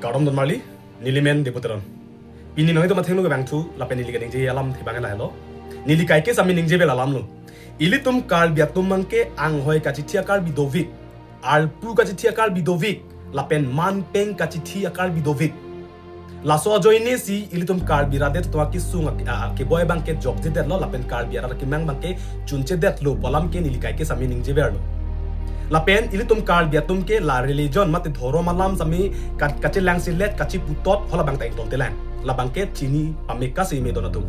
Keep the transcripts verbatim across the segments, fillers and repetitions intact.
Kardom don marli, neli men Debo Teron. Pini nanglitum athengno kevangthu lapen neli kaningje alamthe abang lahelo. Neli kaike sami ningjevel alamlo. Ilitum Karbi atum abangke anghoi kachithi a-Karbi dovik, arpu kachithi a-Karbi dovik, lapen manpeng kachithi a-Karbi dovik. Laso ajoine si ilitum Karbi rat det atum akesung ak-, a-, akeboi abangke jokjedetlo lapen Karbi arat akemang abangke chunchedetlo pu alam ke neli kaike sami ningjeverlo. Lapen ilitum Karbi atum ke la religion mate dhorom alam sami ka-, kachelangselet kachiputot hala abang ta ingtoltelang. Labangke chini pameka si me don atum.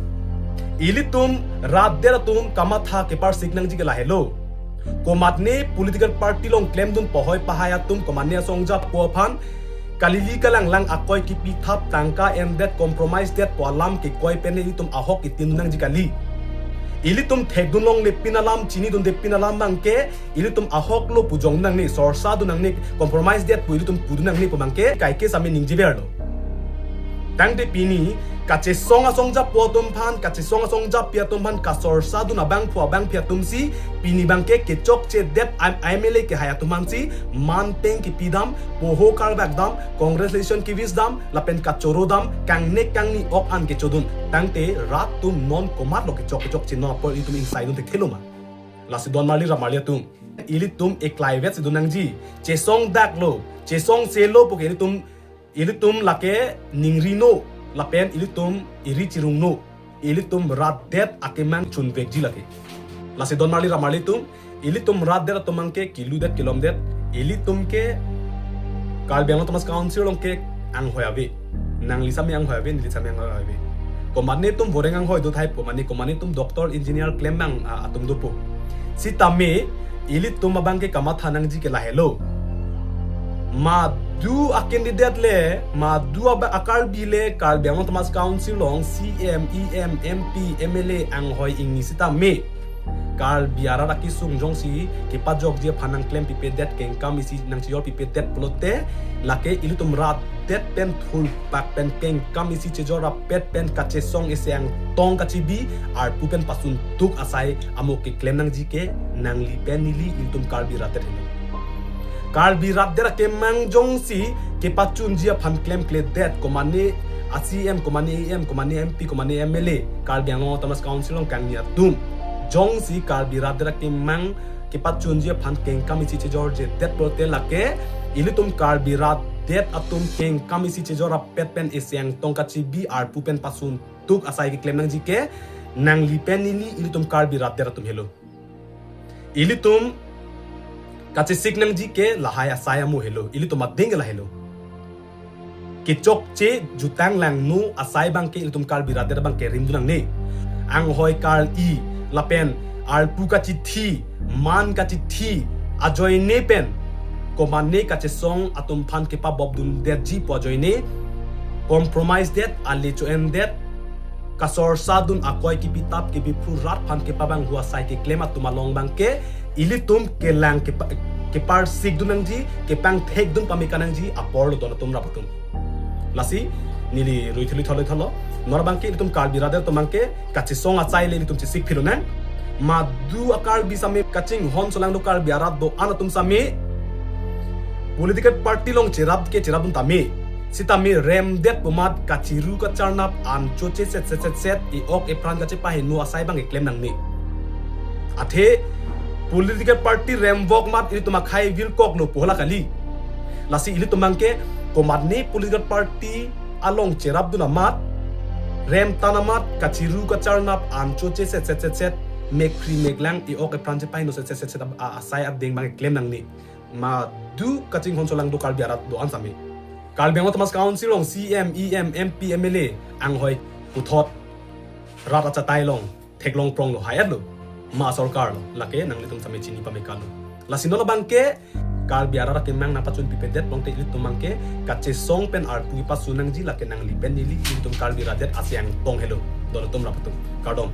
Ilitum rat det atum kamatha keparsik nangji ke lahelo. Komatne political party along klemdun pohoi pahai atum komatne asong japo aphan kalili kalanglang akoi kipithap tangka endet compromise det pu alam kekoi pen ilitum ahok kitin nangji kali. Ilitum thekdun longlepin alam chinidundepin alam abangke ilitum ahoklo pu jong nangne, sorsadun nangne, compromise det pu ilitum pudun nangne pu abangke kaike sami ningjeverlo. Tangte pini kachesong asong japo atum aphan, kachesong asong japi atum aphan kasorsadun abangphu abangphi atum si pini abangke kechokchedet M-, M L A kehai atum aphan si manpeng kipidam, poho karbakdam, congratulation kewish dam, lapen kachoro dam, kangnek kangni ok an kechodun. Tangte rat atum non komatlo kechok kechokche, non apor ilitum ingsaidun thekthelo ma? Lasi don marli rat marli atum, ilitum eklaivet si dun nangji. Chesongdaklo, chesongselo puke ilitum, ilitum lake ningrino lapen ilitum iri chirungno. Ilitum rat det akemang chunvekji lake. Lasi don marli rat marli atum, ilitum rat det atum abangke kiludet kilomdet, ilitum ke Karbi Anglong Autonomous Council along ke anghoi ave. Nangli sami anghoi ave, neli sami anghoi ave. Komatne atum voreng anghoi do thaipo, mane komatne atum doctor, engineer klem abang, a, atum dopo. Sitame ilitum abangke kamatha nangji ke lahelo. Madu a-candidate le, madu aba a-Karbi le, Karbi Anglong Autonomous Council along C M, E M, M P, M L A anghoi ingni sitame Karbi arat akesung jongsi kepajokji aphan nangklempipedet, kengkam isi nangchejorpipedet pulote, lake ilitum rat det pen thulpak pen kengkam isi chejor rapet pen kachesong isi angtong kachebi arpu pen pasuntuk asai amo keklem nangji ke nangli pen neli ilitum Karbi rat det henlo. Karbi rat det akemang jongsi kepachunji aphan klemkledet, komatne a-C M, komatne E M, komatne M P, komatne M L A, Karbi Anglong Autonomous Council along kangni atum jongsi Karbi rat det akemang kepachunji aphan kengkam isi chejorjedet pulote, lake ilitum Karbi rat det atum kengkam isi chejor rapet pen isi angtong kachebi arpu pen pasuntuk asai keklem nangji ke nangli pen neli ilitum Karbi rat det atum helo. Ilitum kachesik nangji ke lahai asai amo helo, ilitum adeng ke lahelo. Kechokche jutang langno asai abangke ilitum Karbi rat det abangke rimdun nangne. Anghoi karli lapen arpu kachithi, man kachithi ajoine pen komatne kachesong atum aphan kepabopdundetji pu ajoine, compromise det, ale cho-endet, kasorsadun, akoi kipithap kipiphru, rat aphan kepabanghu asai keklem atum along abangke ilitum kelang kepa-, keparsikdun nangji, kepangthekdun pameka nangji aporlo don atum rat atum. Lasi neli rui thili tholo tholo, non abangke ilitum Karbi rat det atum abangke kachesong asai le ilitum chesik philonang. Madu a-Karbi sami kachinghon solangdo Karbi arat do-an atum sami political party along cherap ke cherapdun tame, sitame remdet pu amat kachiru kacharnap an choche set set set set, e-ok epran kachepaheno asai abang keklem nangne. Athe political party remvok amat ilitum akhai vilkoklo pu hala kali. Lasi ilitum abangke komatne political party along cherapdun amat, remtan amat, kachiru kacharnap an choche set set set set, mekphri meklang, e-ok epran chepaheno set set set set a-, asai adeng abang keklem nangne. Madu kachinghon solangdo Karbi arat do-an sami. Karbi Anglong Autonomous Council along C M, E M, M P, M L A anghoi puthot rat achatai along theklong pronglo, hai-etlo. Ma sorkarlo, lake nanglitum sami chini pamekalo. Lasi non abangke Karbi arat akemang nangpachunpipedet pulote ilitum abangke kachesong pen arpu kepasun nangji, lake nangli pen neli ilitum Karbi rat det isi angtong helo. Don atum rat atum. Kardom.